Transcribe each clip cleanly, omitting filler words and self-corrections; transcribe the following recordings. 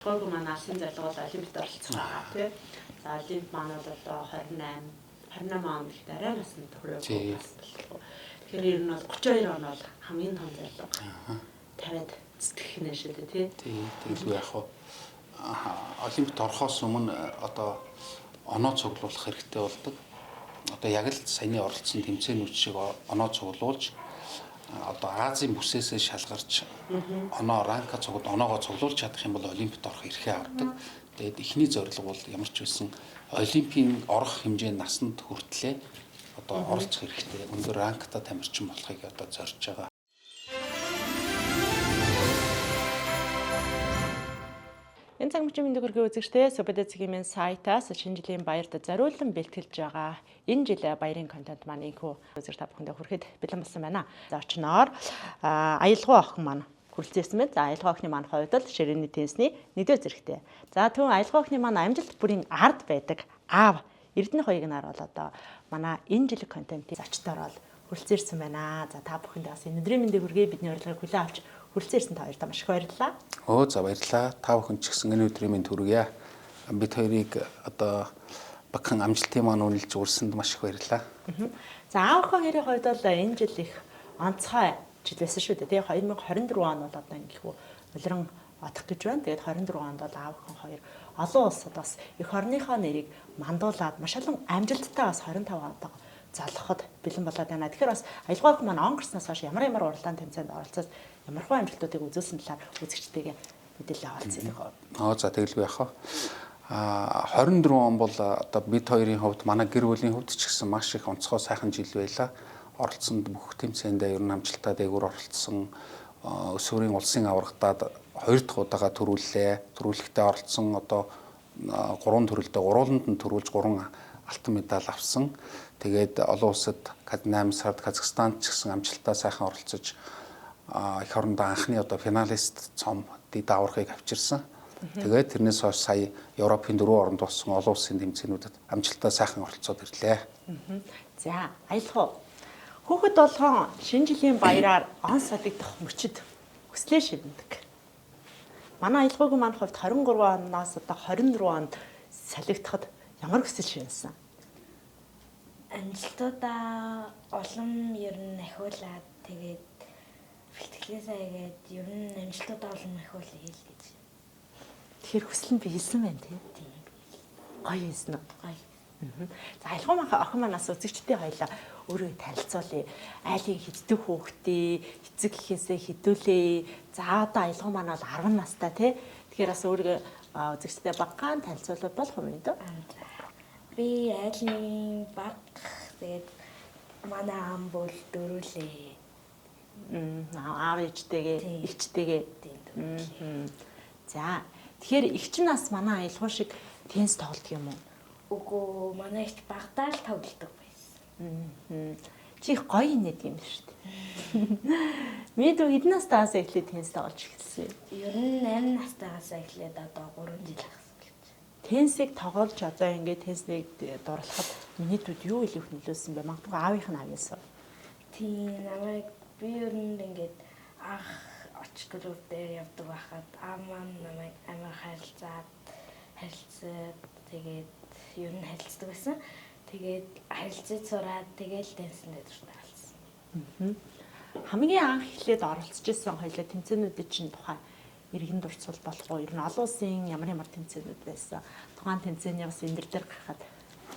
Гойг маань алсын зорилго бол олимпиад оролцох байгаа тий. За олимп маань бол одоо 28 он гэхэд арай насанд хүрээгүй бас болох. Тэгэхээр ер нь бол 32 он бол хамгийн том зорилго. Тавиад зүтгэх нэ шүү дээ тий. Тий, тэгэлгүй яах вэ? Олимпиад орохоос өмнө одоо оноо цуглуулах хэрэгтэй болдог. Одоо яг л саяны оролцсон тэмцээнүүд шиг оноо цуглуулж одоо Азийн бүсээсээ шалгарч оноо ранка цугд оноогоо цуглуулж чадах юм бол олимпиад орох эрхээ авдаг. Тэгээд эхний зорилго бол ямар ч байсан олимпийн орох хэмжээ насанд хүртлээ одоо оролцох хэрэгтэй. Өндөр ранкта тамирчин болохыг одоо зорж байгаа. Энэ цаг мөчийн мэндийг хүргэе үзэгчдээ Сүбэдэ цэгийн сайтаас шинэ жилийн баярт зориулан бэлтгэлж байгаа энэ жил баярын контент маань инхүү үзэгч та бүхэндээ хүрэхэд бэлэн болсон байна. За очноор аялгау охин маань хүрэлцээрсэн байна. За аялгау охины маань хувьд л ширээний теннисний нэгдүгээр зэрэгтэй. За түүн аялгау охины маань амжилт бүрийн ард байдаг аав Эрдэнэ хоёрыг нар бол одоо манай энэ жилийн контентын зочдоор бол хүрэлцээрсэн байна. За та бүхэндээ бас энэ өдрийн мэндийг хүргэе, бидний урилгыг хүлээн авч хүрэлцээрсэн та хоёртаа маш их баярлалаа. Өө за баярлалаа. Та бүхэн ч гэсэн энэ өдрийн мэнд хүргье. Бид хоёрыг одоо багхан амжилтын маань үнэлж урсанд маш их баярлалаа. За аав охин хоёрын хувьд бол энэ жил их онцгой жил байсан шүү дээ. Тэгээ 2024 он бол одоо ингэхүү улиран одох гэж байна. Тэгээд 24 онд бол аав охин хоёр олон улсад бас эх орныхоо нэрийг мандуулад маш олон амжилттай бас 25 онтойгоо золгоход бэлэн болоод байна. Тэгэхээр бас аялгау охин маань он гарснаас хойш ямар ямар уралдаан тэмцээнд оролцоод ямархуу амжилтуудыг үзүүлсэн талаар үзэгчтэйгээ мэдээлэл авалцъя. Аа за тэгэлгүй яах вэ? 24 он бол одоо бид хоёрын хувьд манай гэр бүлийн хувьд ч гэсэн маш их онцгой сайхан жил байлаа. Оролцсонд бүх тэмцээндээ ер нь амжилттай дээгүүр оролцсон, өсвөрийн улсын аврагдаад хоёр дахь удаага төрүүллээ. Төрүүлэхдээ оролцсон одоо гурван төрөлдөө гурвууланд нь төрүүлж гурван алтан медаль авсан. Тэгээд олон улсад 8 сард Казахстанд ч гэсэн амжилттай сайхан оролцож эх орондоо анхны одоо финалист цом дэд аваргыг авчирсан. Тэгээд тэрнээс хойш сая Европын дөрвөн оронд болсон олон улсын тэмцээнүүдэд амжилттай сайхан оролцоод ирлээ. За аялах уу. Хүүхэд болгон шинэ жилийн баяраар он солигдох мөчид хүслээ шивнэдэг. Манай аялгаугийн маань хувьд 23 оноос одоо 24 онд солигдоход ямар хүсэл шивнэсэн? Амжилтуудаа улам ер нь ахиулаад тэгээд бэлтгэлээсээ хийгээд ер нь амжилтуудаа улам ахиулъя л гэж. Тэгэхээр хүсэл нь биелсэн байна тий. Тийм. Гоё хийсэн үү? Гоё. За аялгау маань охин манаас үзэгчдээ хоёлаа өөрөө танилцуулъя. Айлын хэддэг хүүхдээ, эцэг эхээсээ хэдүүлээ. За одоо аялгау маань бол 10 настай тий. Тэгэхээр бас өөрийгөө үзэгчдээ багаан танилцуулбал болох юм дөө. Би айлын баг тэгээд манай ам бол дөрүлээ. Аав ээжтэйгээ, эгчтэйгээ. Тийм дөрүлээ. За тэгэхээр эгч нь бас манай аялгау шиг теннис тоглодог юм уу? Үгүй манай эгч багтаа л тоглодог байсан. Чи их гоё инээд юм шүү дээ. Миний дүү хэдэн настайгаас эхлээд теннис тоглож эхэлсэн юм? Ер нь 8 настайгаас эхлээд одоо 3 жил ахсан гэж. Теннисийг тоглож одоо ингээд теннисийг дурлахад миний дүүд юу илүү их нөлөөлсөн бэ? Магадгүй аавынх нь авьяасан. Тийм намайг би ер нь ингээд анх очих клуб дээр явдаг байхад аав маань намайг амар харилцаад тэгээд ер нь харилцдаг байсан. Тэгээд харилцаж сураад тэгээд теннисэндээ дуртай болсон. Хамгийн анх эхлээд оролцож исэн хоёлаа тэмцээнүүдийн чинь тухай иргэн дурсвал болох уу? Ер нь олон улсын ямар ямар тэмцээнүүд байсан? Тухайн тэмцээний бас энэ дээр гарахад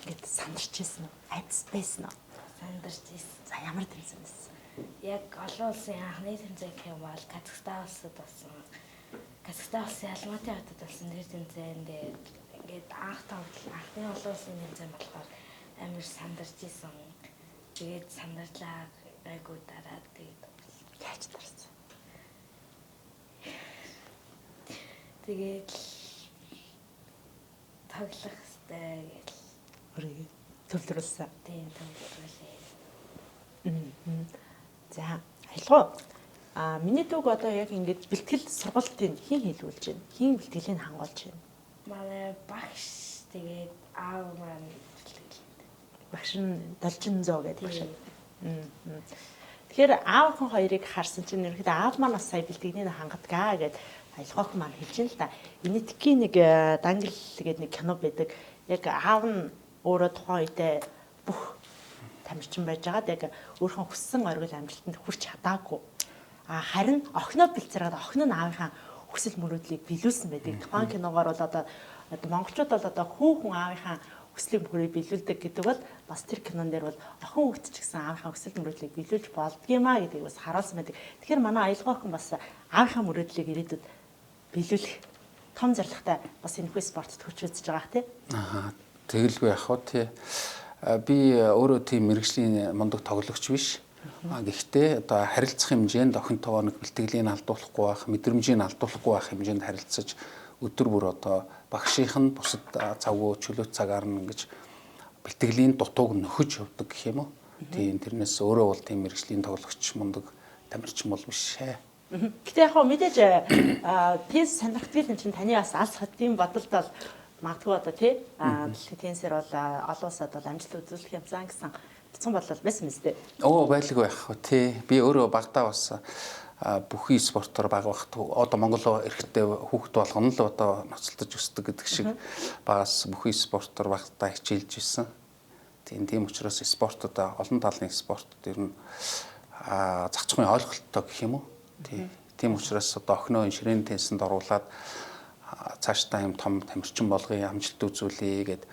ингээд сандарч исэн үү? Айдас байсан уу? Сандарч исэн. За ямар тэмцээн байсан? Яг олон улсын анхны тэмцээн гэх юм бол Казахстан улсад болсон. Казахстан улсын Алматы хотод болсон тэр тэмцээн дээр ингээд анх тоглол анхны олон улсын тэмцээн болохоор амар сандарч исэн. Тэгээд сандарлаа айгуу дараад тэгээд яаж дарсан? Тэгээд тоглох хэвээр гэл өөрийгөө төвлөрүүлсэн. Тийм төвлөрүүлээ. За аялгау. А миний дүүг одоо яг ингэж бэлтгэл сургалтыг хэн хийлгүүлж байна? Хэн бэлтгэлийг хангуулж байна? Манай багш тэгээд аав маань бэлтгэл. Багш нь Должин зөө гэдэг багш. Тэгэхээр аав охин хоёрыг харсан чинь ерөнхийдөө аав маань бас сая бэлтгэнийг хангадгаа гэд Аялгаа охин маань хэлж байна л да. Энэтхгийн нэг Дангил гэдэг нэг кино байдаг. Яг аав нь өөрөө тухайн үедээ бүх тамирчин байж байгаад яг өөрийнхөө хүссэн оргил амжилтанд хүрч чадаагүй. А харин охиноо бэлцээрээд охин нь аавынхаа хүсэл мөрөөдлийг биелүүлсэн байдаг. Тухайн киногоор бол одоо монголчууд бол одоо хүн аавынхаа хүслийг бүрээ биелүүлдэг гэдэг бол бас тэр кинон дээр бол охин хүүхэд ч гэсэн аавынхаа хүсэл мөрөөдлийг биелүүлж болдгиймаа гэдгийг бас харуулсан байдаг. Тэгэхээр манай аялгаа охин бас аавынхаа мөрөөдлийг ирээдүйд биелүүлэх том зорилготой бас энэхүү спортод хүч үзэж байгаа тий. Аа, тэгэлгүй яах вэ тий. Би өөрөө тийм мэрэгжлийн мундаг тоглогч биш. Гэхдээ одоо харилцах хэмжээнд охинтойгоо нэг бэлтгэлийн алдуулахгүй байх, мэдрэмжийг алдуулахгүй байх хэмжээнд харилцаж өдөр бүр одоо багшийнх нь бусад завгүй чөлөөт цагаар нь ингэж бэлтгэлийн дутууг нөхөж явдаг гэх юм уу. Тийм, тэрнээс өөрөө бол тийм мэрэгжлийн тоглогч мундаг тамирчин бол биш ээ. Гэтэ яг хөө мэдээж теннис сонирхдаг юм чинь таны бас алс хотын бодолд бол магадгүй одоо тий теннисээр бол олон улсад бол амжилт үзүүлэх юмсан гэсэн бяцхан бодлол байсан мэт дээ. Оо, байлгүй байх тий. Би өөрөө багадаа бас бүхий спортоор бага багт одоо Монгол эрэгтэй хүүхэд болгоно л одоо ноцолдож өсдөг гэдэг шиг багаас бүхий спортоор багадаа хичээлж исэн. Тийм учраас спорт одоо олон талын спортод ер нь зах зүйн ойлголттой гэх юм уу. Тийм учраас одоо охиноо энэ ширээн теннисэнд оруулаад цаашдаа юм том тамирчин болгоё, амжилт үзүүлье гэд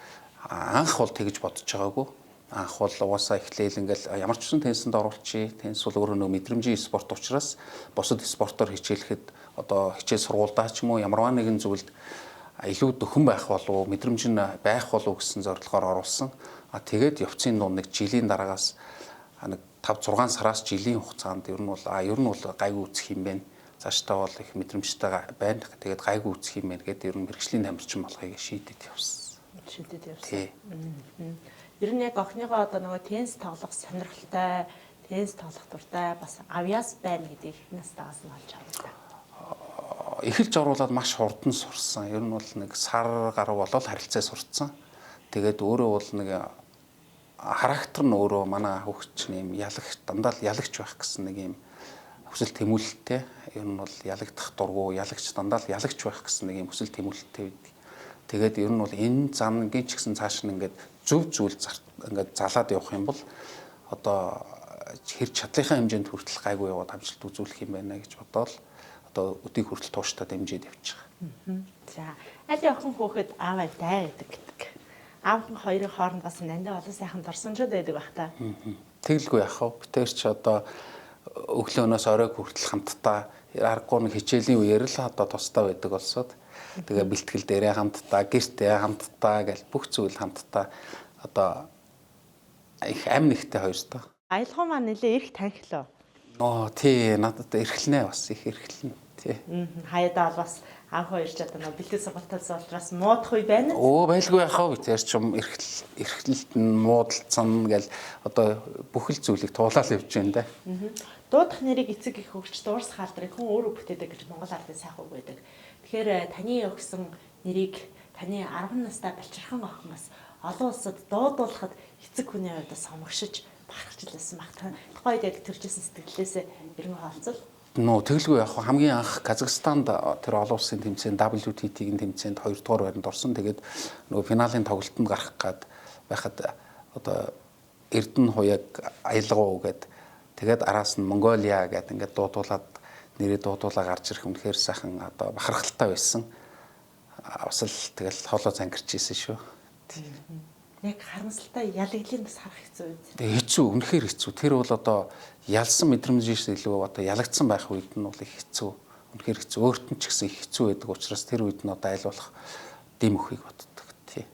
анх бол тэгж бодож байгаагүй. Анх бол угаасаа эхлээл ингээл ямар ч үсэн теннисэнд оруулчих. Теннис бол өөрөө нөө мэдрэмжийн спорт учраас бусад спортоор хичээлэхэд одоо хичээл сургуульдаа ч юм уу ямарваа нэгэн зүйлд илүү дөхөн байх болов, мэдрэмж нь байх болов гэсэн зорилгоор оруулсан. А тэгээд явцын дунд нэг жилийн дараагаас нэг 5 6 сараас жилийн хугацаанд ер нь бол гайгүй үзэх юм байна. Цаашдаа бол их мэдрэмжтэй байна. Тэгээд гайгүй үзэх юм байна гэдэг ер нь мэрэгжлийн тамирчин болохыг шийдээд явсан. Шийдээд явсан. Ер нь яг охиныгоо одоо нөгөө теннис тоглох сонирхолтой, теннис тоглох дуртай бас авьяас байна гэдгийг настаас нь олж авлаа. Эхэлж оруулаад маш хурдан сурсан. Ер нь бол нэг сар гаруй болоод харилцаа сурцсан. Тэгээд өөрөө бол нэг характер нь өөрөө манай хүүхд чинь юм ялагч, дандаа л ялагч байх гэсэн нэг юм хүсэл тэмүүлэлтэй. Ер нь бол ялагдах дургу, ялагч дандаа л ялагч байх гэсэн нэг юм хүсэл тэмүүлэлтэй байдаг. Тэгээд ер нь бол энэ замгийн ч гэсэн цааш нь ингээд зөв зүйл ингээд залаад явах юм бол одоо хэр чадлынхаа хэмжээнд хүртэл гайгүй яваад амжилт үзүүлэх юм байна гэж бодоол одоо өдийг хүртэл тууштай дэмжиж явчих. За, аль охин хүүхэд аав дай гэдэг. Аав охин хоёрын хооронд бас нандин олон сайхан дурсамжууд байдаг бах та. Тэгэлгүй яах вэ? Битэр ч одоо өглөөнөөс оройг хүртэл хамтдаа аргагүй нэг хичээлийн үеэр л одоо тусдаа байдаг болсод. Тэгээ бэлтгэл дээрээ хамтдаа, гэртээ хамтдаа гэл бүх зүйл хамтдаа одоо их амь нэгтэй хоёр та. Аялгаа маань нэлээ эрх танхилоо. Оо тий, надад эрхлэнэ бас их эрхлэнэ тий. Хаяадаа бол бас анх хоёр ч одоо бэлтгэл сургалтаас улраас муудах үе байна. Оо, байлгүй яхаа бит ярьч юм эрхлэлт нь муудалцсан гэл одоо бүхэл зүйлийг туулаад явж байна да. Дуудах нэрийг эцэг их өгч дуурс хаалдрыг хүн өөрөө бүтээдэг гэж Монгол ардын сайхан үг байдаг. Тэгэхээр таны өгсөн нэрийг таны 10 настай балчирхан охин бас олон улсад дуудуулахад эцэг хүний хувьд бас сомгшиж бахарч лсэн баг. Тухайн үед яг төржсэн сэтгэлээсээ эргэн хоолцол. Нөө тэгэлгүй яг хамгийн анх Казахстанд тэр олон улсын тэмцээнд WTT-ийн тэмцээнд 2 дугаар байранд орсон. Тэгээд нөгөө финалийн тоглолтод гарах гад байхад одоо Эрдэнэ хуяг аялгаа гээд тэгээд араас нь Монголиа гээд ингээд дуудуулаад нэрээ дуудуулаа гарч ирэх үнэхээр сайхан одоо бахархалтай байсан. Бас л тэгэл хоолой зангирч ийсэн шүү. Яг харамсалтай ялагдлыг бас харах хэцүү үү? Тэгээ хэцүү, үнэхээр хэцүү. Тэр бол одоо ялсан мэдрэмжээс илүү одоо ялагдсан байх үед нь бол их хэцүү. Үнэхээр хэцүү. Өөрт нь ч гэсэн их хэцүү байдаг учраас тэр үед нь одоо аль болох дэм өхийг боддог тий.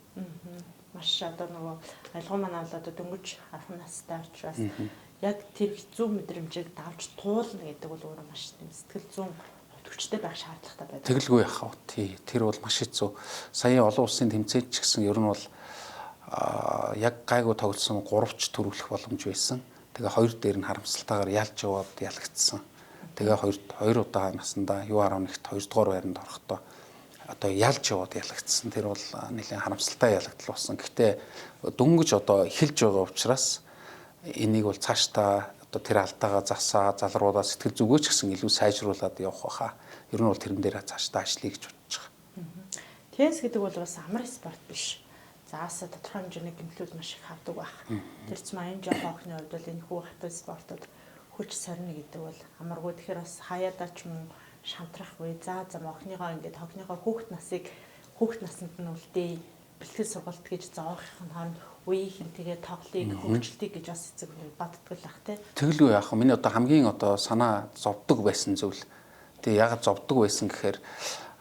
Маш одоо нөгөө аялгаа манай бол одоо дөнгөж 10 настай учраас яг тэр хэцүү мэдрэмжийг давж туулна гэдэг бол өөрөө маш тийм сэтгэл зүйн хүчтэй байх шаардлагатай байдаг. Тэгэлгүй яах вэ? Тий. Тэр бол маш хэцүү. Сая олон улсын тэмцээнд ч гэсэн ер нь бол яг гайгүй тоглосон 3 ч төрүүлэх боломж байсан. Тэгээ хоёр дээр нь харамсалтайгаар ялж яваад ялагдсан. Тэгээ хоёр удаа насандаа U11-т 2 дугаар байранд орохдоо одоо ялж яваад ялагдсан. Тэр бол нэлээд харамсалтай ялагдал болсон. Гэхдээ дөнгөж одоо эхэлж байгаа учраас энийг бол цаашдаа одоо тэр алдаагаа засаа, залруулаад сэтгэл зүгөө ч гэсэн илүү сайжруулад явах байхаа. Ер нь бол тэрэн дээр цаашдаа ажиллая гэж бодож байгаа. Теннис гэдэг бол бас амар спорт биш. Заасаа тодорхой хэмжээний гэмтлүүд маш их авдаг байх. Тэр чинь энэ жоохон охины хувьд бол энэ хүү хатуу спортод хүч сорно гэдэг бол амаргүй. Тэгэхээр бас хаяадаа ч юм шантрахгүй. За зам охиныгоо ингээд охиныгоо хүүхд насыг хүүхд насанд нь үлдээ, бэлтгэл сургалт гэж зоохын хооронд үеийнхэнтэйгээ тоглоыг хөгжилтийг гэж бас эцэг боддог л ах тий. Тэгэлгүй яах вэ? Миний одоо хамгийн одоо санаа зовдөг байсан зүйл. Тэгээ яагаад зовдөг байсан гэхээр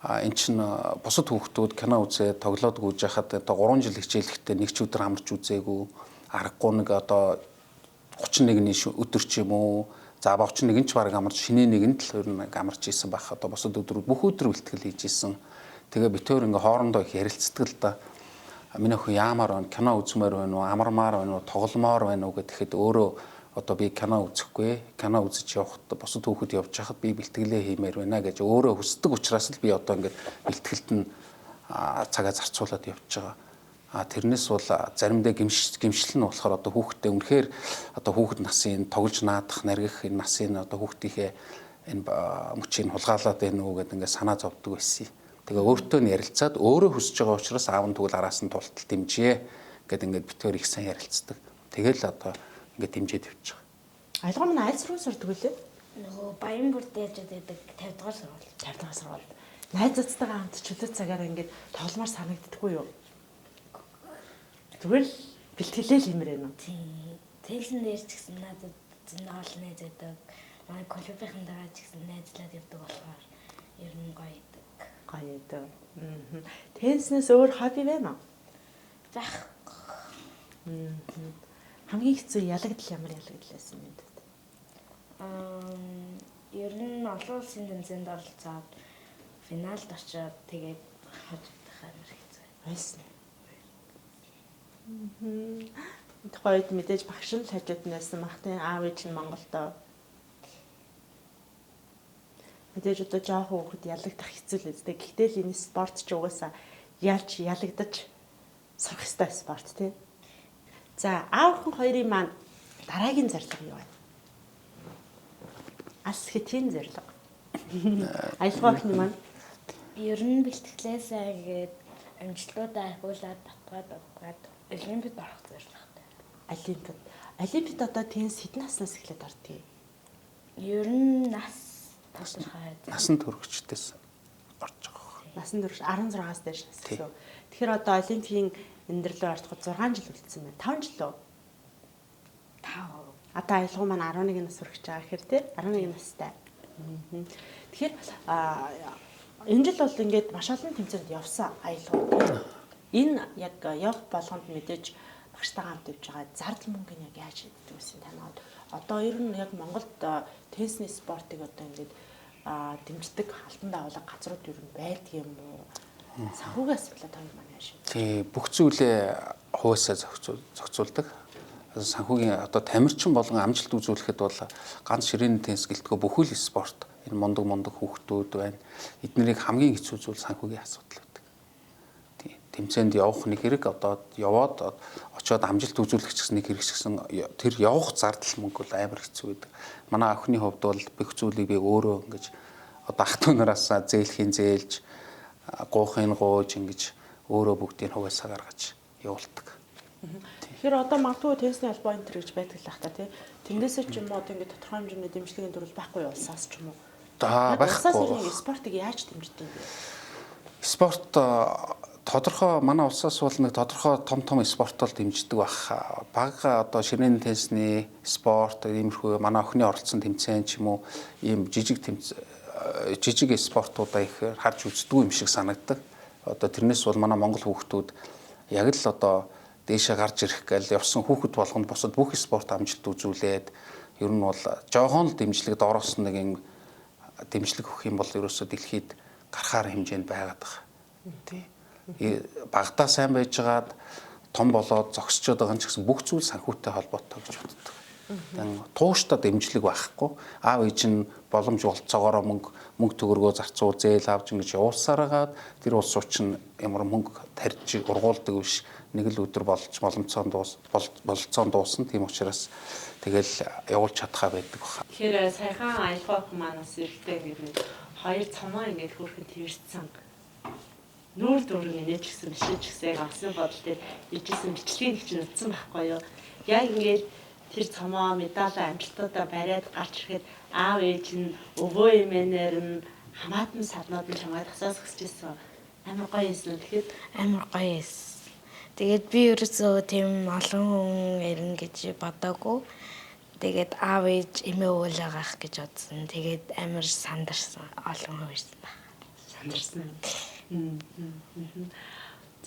эн чинь бусад хүүхдүүд кино үзээ тоглоод гүйж яхад одоо 3 жил хичээлэхдээ нэг ч өдөр амарч үзээгүй, аргагүй нэг одоо 31-ний өдөр ч юм уу, за 31 ч баг амарч шинэ нэгэнд л ер нь амарч исэн байх. Одоо бусад өдрүүд бүх өдөр бэлтгэл хийж исэн. Тэгээ бид хоёр ингээ хоорондоо их ярилцдаг л да. Миний охин яамаар байна, кино үзмээр байна уу, амармаар байна уу, тогломоор байна уу гэхэд өөрөө одоо би кино үзэхгүй, кино үзэж явахад бусад хүүхэд явж хахад би бэлтгэлээ хиймээр байна гэж өөрөө хүсдэг учраас л би одоо ингээд бэлтгэлд нь цагаа зарцуулаад явж байгаа. А тэрнээс бол заримдаа гимшил нь болохоор одоо хүүхдтэй үнэхээр одоо хүүхэд насын тоглож наадах, наргих энэ насын одоо хүүхдийнхээ энэ мөчийг хулгаалаад байна уу гэдэг ингээд санаа зовдөг байсан. Тэгээ өөртөө нь ярилцаад өөрөө хүсэж байгаа учраас аав нь тэгвэл араас нь тултал дэмжээ гэд ингээд бид хоёр их сайн ярилцдаг. Тэгэл одоо ингээд дэмжиж явж байгаа. Аялгаа минь аль сургууль сурдаг вүлээ? Нөгөө Баян бүр дээрж байдаг 50 дугаар сургууль. 50 дугаар сургууль. Найзуудтайгаа хамт чөлөө цагаараа ингээд тогломоор санагддаггүй юу? Зүгээр л бэлтгэлээ л юмэр байна уу? Тийм. Тэлсэн дээр ч гэсэн надад зөндөө олон найз байдаг. Манай клубийнхантайгаа ч гэсэн найзлаад явдаг болохоор ер нь гоё байдаг. Гоё байдаг. Тенниснээс өөр хобби байна уу? Байхгүй. Хамгийн хэцүү ялагдал ямар ялагдал байсан юм бэ? Ер нь олон улсын тэмцээнд оролцоод финалд очиод тэгээд хожигдох амар хэцүү байсан. Тухайн үед мэдээж багш нь л хажууд нь байсан бах тийм, аав ээж нь Монголдоо. Мэдээж одоо жоохон хүүхэд ялагдах хэцүү л үстэй. Гэхдээ л энэ спорт ч угаасаа ялж ялагдаж сурах ёстой спорт тийм. За аав охин хоёрын маань дараагийн зорилго юу вэ? Алс хэтийн зорилго. Аялгаа охины маань ер нь бэлтгэлээсээ ингээд амжилтуудаа ахиулаад татгаад Олимпиад орох зорилготой. Олимпиад. Олимпиад одоо теннис хэдэн наснаас эхлээд ордгийг? Ер нь нас тодорхой. Насан туршидээс орж байгаа. Насан турш 16-аас дээш нас гэсэн. Тэгэхээр одоо Олимпийн энэ дэрлөө ороход 6 жил үлдсэн байна. 5 жил үү? 5. Одоо аялгау маань 11 нас хүрэж байгаа гэхээр тий 11 настай. Тэгэхээр энэ жил бол ингээд маш олон тэмцээнд явсан аялгау. Энэ яг явх болгонд мэдээж багштайгаа хамт явж байгаа зардал мөнгө нь яг яаж шийддэг вэ танаад? Одоо ер нь яг Монголд теннисний спортыг одоо ингээд дэмждэг алтан дагуулга газрууд ер нь байдаг юм уу? Санхүүгийн асуудлаа та хоёр маань яаж шийдэх? Тий, бүх зүйлээ хуваасаа зохицуулдаг. Санхүүгийн одоо тамирчин болгон амжилт үзүүлэхэд бол ганц ширээний теннис гэлтгөө бүхэл спорт энэ мундаг хүүхдүүд байна. Эднэрийг хамгийн хэцүү зүйл санхүүгийн асуудал байдаг. Тий, тэмцээнд явах нэг хэрэг, одоо яваад очиод амжилт үзүүлэх ч гэсэн нэг хэрэг ч гэсэн тэр явах зардал мөнгө бол амар хэцүү байдаг. Манай охины хувьд бол бүх зүйлийг би өөрөө ингэж одоо ах トゥ нараасаа зээлхийн зээлж, гуухын гууж ингэж өөрөө бүгдийг хуваасаа гаргаж явуулдаг. Тэгэхээр одоо магадгүй теннисний холбоо энэ төр гэж байдаг л ах та тий. Тэндээсээ ч юм уу одоо ингэ тодорхой хэмжээний дэмжлэгийн төрөл байхгүй улсаас ч юм уу? За байхгүй. Улсаас спортыг яаж дэмждэг юм бэ? Спорт тодорхой манай улсаас бол нэг тодорхой том спортоор дэмждэг байх. Бага одоо ширээний теннисний спорт иймэрхүү манай охины оролцсон тэмцээн ч юм уу ийм жижиг жижиг спортуудаа их харж үздэг юм шиг санагддаг. Одоо тэрнээс бол манай монгол хүүхдүүд яг л одоо дээшээ гарч ирэх гээл явсан хүүхэд болгонд бусад бүх спорт амжилт үзүүлээд ер нь бол жоохон л дэмжлэг доороос нэг юм дэмжлэг өгөх юм бол ерөөсөө дэлхийд гарахаар хэмжээнд байгаад байгаа. Тий. Багадаа сайн байжгаад том болоод зогсчод байгаа юм ч гэсэн бүх зүйл санхүүтэй холбоотой гэж боддог. Тууштай дэмжлэг байхгүй. Аав ээж нь боломж болцоогоороо мөнгө төгрөгөө зарцуул зээл авч ингэж явуулсараагаад тэр улсууд чинь ямар мөнгө тарьж ургуулдаг биш. Нэг л өдөр болж бололцоон дуусна. Тийм учраас тэгэл явуулж чадхаа байдаг баха. Тэгэхээр саяхан аялгаа охин маань бас эрэлтэй ингээд нэг Хоёр цомоо ингээд хөөрхөн тэрсэн. Нүүр дүүрэн инээж гисэн биш ч гэсэн яг авсан бодол дээр ижсэн бичлэгийг чинь утсан байхгүй юу. Яг ингээд тэр цомоо медалаа амжилтуудаа бариад гарч ирэхэд аав ээж нь өвөө эмээнэр нь хамаатан сарнууд нь чамайг тасаас өсөж исэн. Амар гоё юмсан. Тэгэхээр амар гоё юмсан. Тэгээд би ерөөсөө тийм олон хүн ирнэ гэж бодоагүй. Тэгээд аав ээж эмээ өвөл байгаах гэж бодсон. Тэгээд амар сандарсан. Олон хүн ирсэн баг. Сандарсан.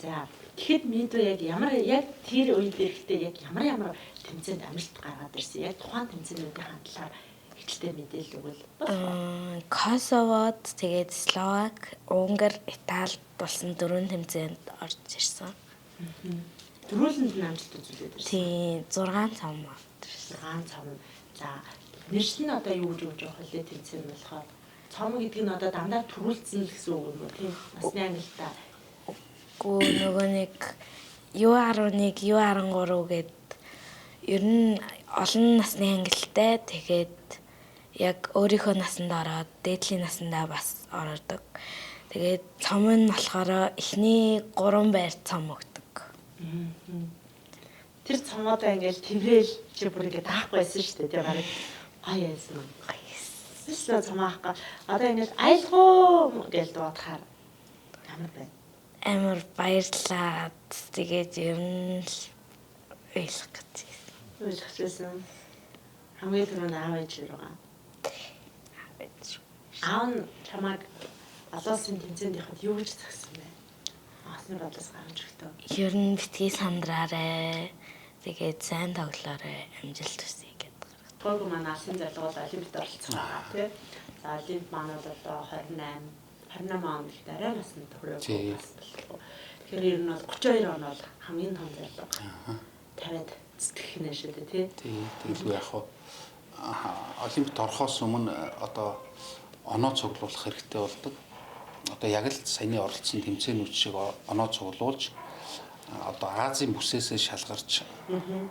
За, тэгэхэд Миндүү яг ямар яг тэр үед ирэхдээ яг ямар тэмцээнд амжилт гаргаад ирсэн? Яг тухайн тэмцээнүүдийн талаар ихтэй мэдээлэл өгвөл болох. Косовод, тэгээд Словак, Унгар, Италид болсон 4 тэмцээнд орж ирсэн. Дөрвөлөнд нь амжилт үзүүлээд ирсэн. Тийм, 6 цом авд ирсэн. 6 цом. За, нэршил нь одоо юу гэж өгж байгаа вэ? Тэмцээн нь болохоор цом гэдэг нь одоо дандаа төрүүлсэн л гэсэн үг юм уу? Тийм, насны ангилтаа. Гүү нөгөө нэг U11, U13 гээд ер нь олон насны ангилалтай. Тэгээд яг өөрийнхөө насанд ороод, дээдлийн насандаа бас ордог. Тэгээд цом нь болохоор эхний 3 байр цом өгдөг. Тэр цомоодоо ингээл тэрэл чи бүр ингээд даахгүй байсан шүү дээ. Тэгээ бараг гоё байсан юм. Гоё байсан. Тэсээ цом аахгүй. Одоо ингээл аялгуу гэж дуудахаар ямар байна? Амар баярлаад тэгээд ер нь л уйлах гэж байсан. Уйлах гэсэн. Хамгийн түрүүнд аав ээж рүүгээ. Аав нь чамайг олон улсын тэмцээнд явахад юу гэж загсан бэ? Анхны бодлоос гарч өгтөө. Ер нь битгий сандраарай. Тэгээд сайн тоглоорой, амжилт хүсье гэдэг. Гойг маань алсын зорилго бол олимпиад оролцох байгаа тий. За олимп маань бол одоо 28 онд л арай насанд хүрээгүй бас болох. Тэгэхээр ер нь бол 32 он бол хамгийн том зорилго. Тавиад зүтгэх нэ шүү дээ тий. Тий, тэгэлгүй яах вэ? Олимпиад орохоос өмнө одоо оноо цуглуулах хэрэгтэй болдог. Одоо яг л саяны оролцсон тэмцээнүүд шиг оноо цуглуулж одоо Азийн бүсээсээ шалгарч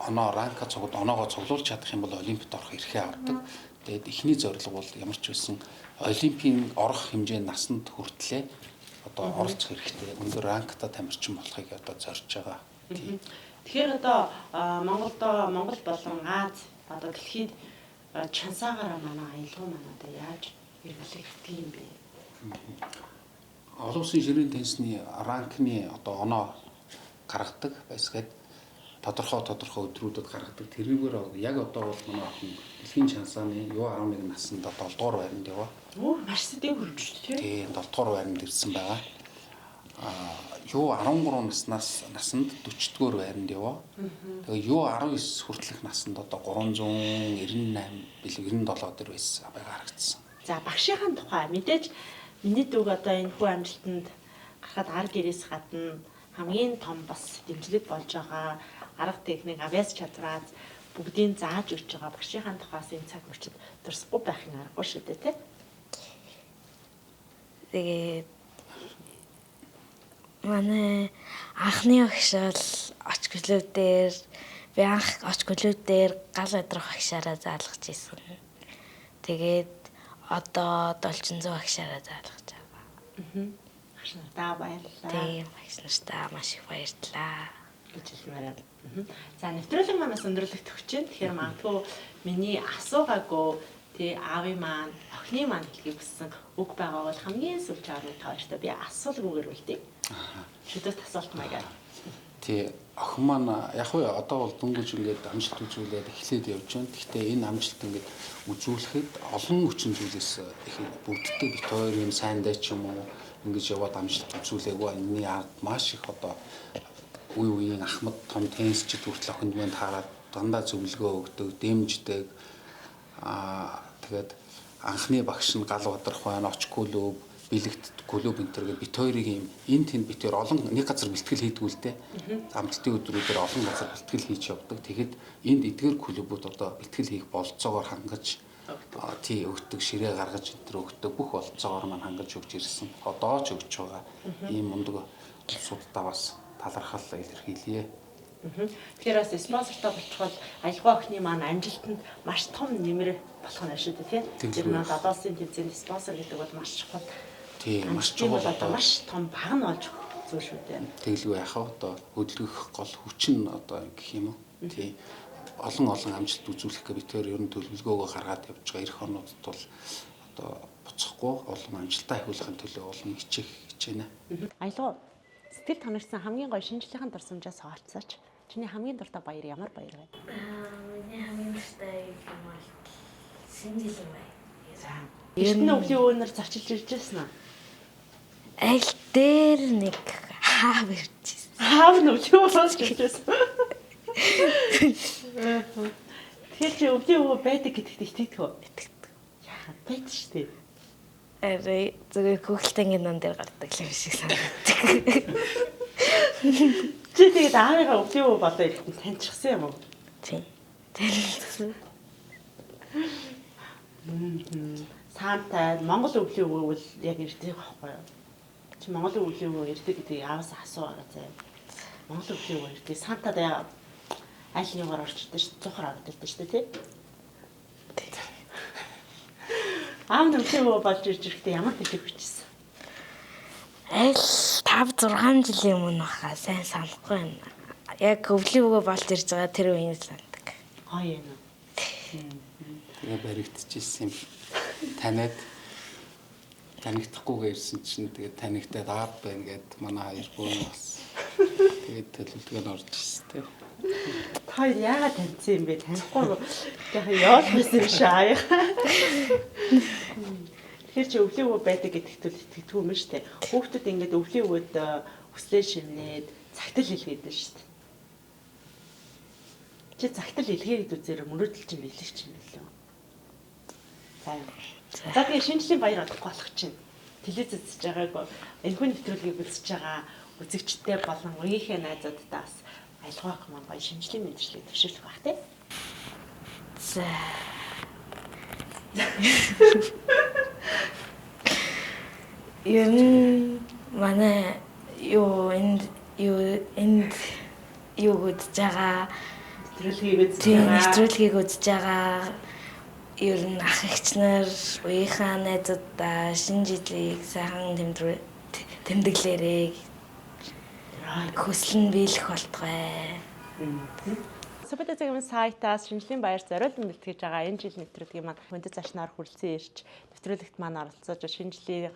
оноо ранка цугд оноогоо цуглуулж чадах юм бол олимпиад орох эрхээ авдаг. Тэгээд эхний зорилго бол ямар ч байсан олимпийн орох хэмжээ насанд хүртлээ одоо оролцох хэрэгтэй. Өндөр ранкта тамирчин болохыг одоо зорж байгаа. Тийм. Тэгэхээр одоо Монголд Монгол болон Аз одоо дэлхийд чансаагаараа манай аялгау маань одоо яаж эргэлэгддэг юм бэ? Олон улсын ширээн теннисний ранкны одоо оноо гаргадаг байсгаад тодорхой өдрүүдэд гаргадаг. Тэрүүгээр яг одоо бол манай охин дэлхийн чансааны U11 насанд 7 дугаар байранд яваа. Оо, маш сэдв хөрвж тий. Тийм, 7 дугаар байранд ирсэн байгаа. U13 наснаас насанд 40 дугаар байранд яваа. Тэгээ U19 хүртэлх насанд одоо 398 билүү 97 дээр байсан байгаа харагдсан. За, багшийн тухай мэдээж миний дүүг одоо энэ хүү амжилтанд гарахад ар гэрээс гадна хамгийн том бас дэмжлэг болж байгаа арга техник, авиас чадвараа бүгдийг зааж өгч байгаа багшийн тухайс энэ цаг мөчид дурсахгүй байхын аргагүй шүү дээ тий. Тэгээд манай анхны багш бол очклөө дээр би анх очклөө дээр гал ядрах багшаараа заалгаж исэн. Тэгээд одоо Долчинзуу багшаараа заалгаж байгаа. Багш нартаа баярлалаа. Тийм, багш нартаа маш их баярлалаа гэж хэлмээр байна. За, нэвтрүүлэг маань бас өндөрлөгдөх гэж байна. Тэгэхээр магадгүй миний асуугаагүй тий аавын маань, охины маань хэлхийг хүссэн үг байгаа бол хамгийн сүүлчийн орны та хоёртой би асуулгүйгээр үлдээе. Шүдэрт асуулт маягаар. Тий, охин маань яг уу одоо бол дөнгөж ингээд амжилт үзүүлээд эхлээд явж байна. Гэхдээ энэ амжилт ингээд үзүүлэхэд олон хүчин зүйлээс их бүрддэг. Бит хоёр юм сайндаа ч юм уу ингэж яваад амжилт үзүүлээгүй. Энэний ард маш их одоо үе үеийн ахмад том теннисчид хүртэл охинд мань таарад дандаа зөвлөгөө өгдөг, дэмждэг. Тэгээд анхны багш нь гал бадрах байна, оч клуб, бэлэгт клуб энэ төр гээд бит хоёрыг юм энэ тэнд бит хоёр олон нэг газар бэлтгэл хийдгүү л дээ. Амжилтын өдрүүдээр олон газар бэлтгэл хийж явдаг. Тэгэхэд энд эдгээр клубүүд одоо бэлтгэл хийх бололцоогоор хангаж тий өгдөг, ширээ гаргаж энэ төр өгдөг, бүх бололцоогоор маань хангаж өгч ирсэн. Одоо ч өгч байгаа. Ийм мундаг улсуудаа бас талархал илэрхийлье. Тэгэхээр бас спонсортой болчихвол аялгау охины маань амжилтанд маш том нэмэр болох нь шүү дээ, тийм. Тэр нь олон улсын тэмцээний спонсор гэдэг бол маш чухал. Тийм, маш чухал, одоо маш том баг нь болж өгөх зүйл шүү дээ. Тэгэлгүй яах вэ? Одоо хөдөлгөх гол хүч нь одоо гэх юм уу? Тийм. Олон олон амжилт үзүүлэх гэ бид тэр ер нь төлөвлөгөөгөө гаргаад явж байгаа. Ирэх онуудад бол одоо буцахгүй олон амжилтаа ахиулахын төлөө олон хичээх хичээнэ. Аялгаа сэтгэл тоногцсон хамгийн гоё шинэ жилийн дурсамжаас хаваалцаач. Чиний хамгийн дуртай баяр ямар баяр вэ? Миний хамгийн дуртай юм бол шинэ жилийн баяр. За. Эрдэнэ өвлийн өөнөр зочилж ирж байсан уу? Аль дээр нэг хаав ирж байсан. Хаав нь өвлийн өвөөс ирж байсан. Тэгэхээр чи өвлийн өвөө байдаг гэдэгт итгэдэг үү? Итгэдэг. Яагаад байдаг шүү дээ. Арай зүгээр Google-ийн кинон дээр гардаг юм шиг санагддаг. Чи тэгээд аавыгаа өвлийн өвөө болоо ирэхэд таньчихсан юм уу? Тийм. Танилцсан. Санта Монгол өвлийн өвөө бол яг ирдэг байхгүй юу? Чи Монгол өвлийн өвөө ирдэг гэдгийг ааваас асуугаа заяа. Монгол өвлийн өвөө ирдэг. Сантад яа аль юугаар орж ирдэг шүү дээ. Цухаар орж ирдэг шүү дээ, тий? Аав нь өвлийн өвөө болж ирж ирэхдээ ямар хэлэг бичсэн? Аль 5 6 жилийн өмнө баха сайн санахгүй байна. Яг өвлийн өвөө болж ирж байгаа тэр үеийн сандаг. Гоё юм уу? Тэгээ баригдчихсэн юм. Таниад танигдахгүйгээр ирсэн чинь тэгээд танигдаад аав байна гэд манай хоёр бөөн бас. Тэгээд төлөвлөгөө нь орж ирсэн тий. Та хоёр яагаад таньсан юм бэ? Танихгүй яг яваал байсан юм шиг аяа. Тэгэхээр чи өвлийн өвөө байдаг гэдэгт л итгэдэг юм шүү дээ. Хүүхдүүд ингээд өвлийн өвөөд хүслээ шимнээд цагтал илгээдэг шүү дээ. Чи цагтал илгээгээд үзээр мөрөөдөл чинь биелэх чинь билүү? За. За тэгээ шинэ жилийн баяр болохгүй болох чинь. Телевиз үзэж байгааг энэхүү нэвтрүүлгийг үзэж байгаа үзэгчтэй болон үеийнхээ найзуудтай бас аялгаа ах маань гоё шинэ жилийн мэндчлэгийг төвшөөлөх байх тий. За. Ер нь манай юу энд юу энд юу үзэж байгаа нэвтрүүлгийг үзэж байгаа. Нэвтрүүлгийг үзэж байгаа. Ер нь ах эгч нар, үеийнхээ найзуудаа шинэ жилийг сайхан тэмдэглээрэй. Хүсэл нь биелэх болтугай. Сүбэдэ цагийн сайтаас шинэ жилийн баяр зориулан бэлтгэж байгаа энэ жил нэвтрүүлгийн маань хүндэт зочноор хүрэлцэн ирж нэвтрүүлэгт маань оролцож шинэ жилийн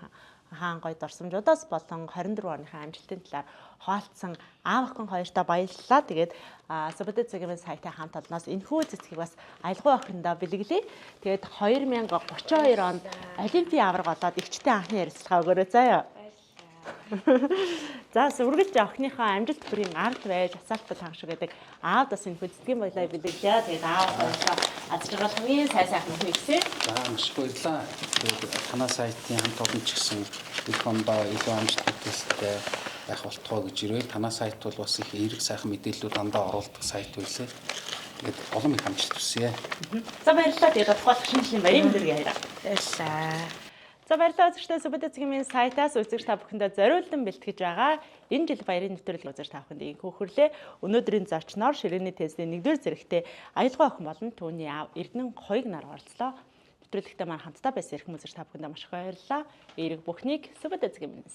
хаан гой дурсамжуудаас болон 24 оныхаа амжилтын талаар хуваалцсан аав охин хоёртоо баярлалаа. Тэгээд Сүбэдэ цагийн сайтын хамт олноос энэхүү цэцгийг бас аялгау охиндоо бэлгэлээ. Тэгээд 2032 онд Олимпийн аварга болоод эгчтэй анхны ярилцлага өгөөрэй заяа. За үргэлж охиныхоо амжилт бүрийн ард байж асаалттай хангаш гэдэг аавд бас энэ хүндэтгэн баялаа бэлгэлээ. Тэгээд аав хоёроо аз жаргал хамгийн сайн сайхан нөхөн ихсэн. За маш их баярлалаа. Тэгээд танай сайтын хамт олон ч гэсэн их ондоо илүү амжилт бүтээлтэй байх болтугай гэж ирвэл танай сайт бол бас их эерэг сайхан мэдээллүүд дандаа оруулдаг сайт байлээ. Тэгээд олон их амжилт хүсье. За баярлалаа. Тэгээд болох шинэ жилийн баярын мэндийг хараа. Баярлалаа. За баярлалаа үзэгчдээ Сүбэдэ цэгийн сайтаас үзэгч та бүхэндээ зориулан бэлтгэж байгаа энэ жил баярын нэвтрүүлэг үзэгч та бүхэнд инхүү хөрлөө. Өнөөдрийн зочноор ширээний тестийн 1-р зэрэгтээ аялгаа охин болон түүний аав Эрдэнэ хоёг нар оролцлоо. Нэвтрүүлэгтээ маань хамтдаа байсан эрхэм үзэгч та бүхэндээ маш их баярлалаа. Эерэг бүхнийг Сүбэдэ цэгийн минь.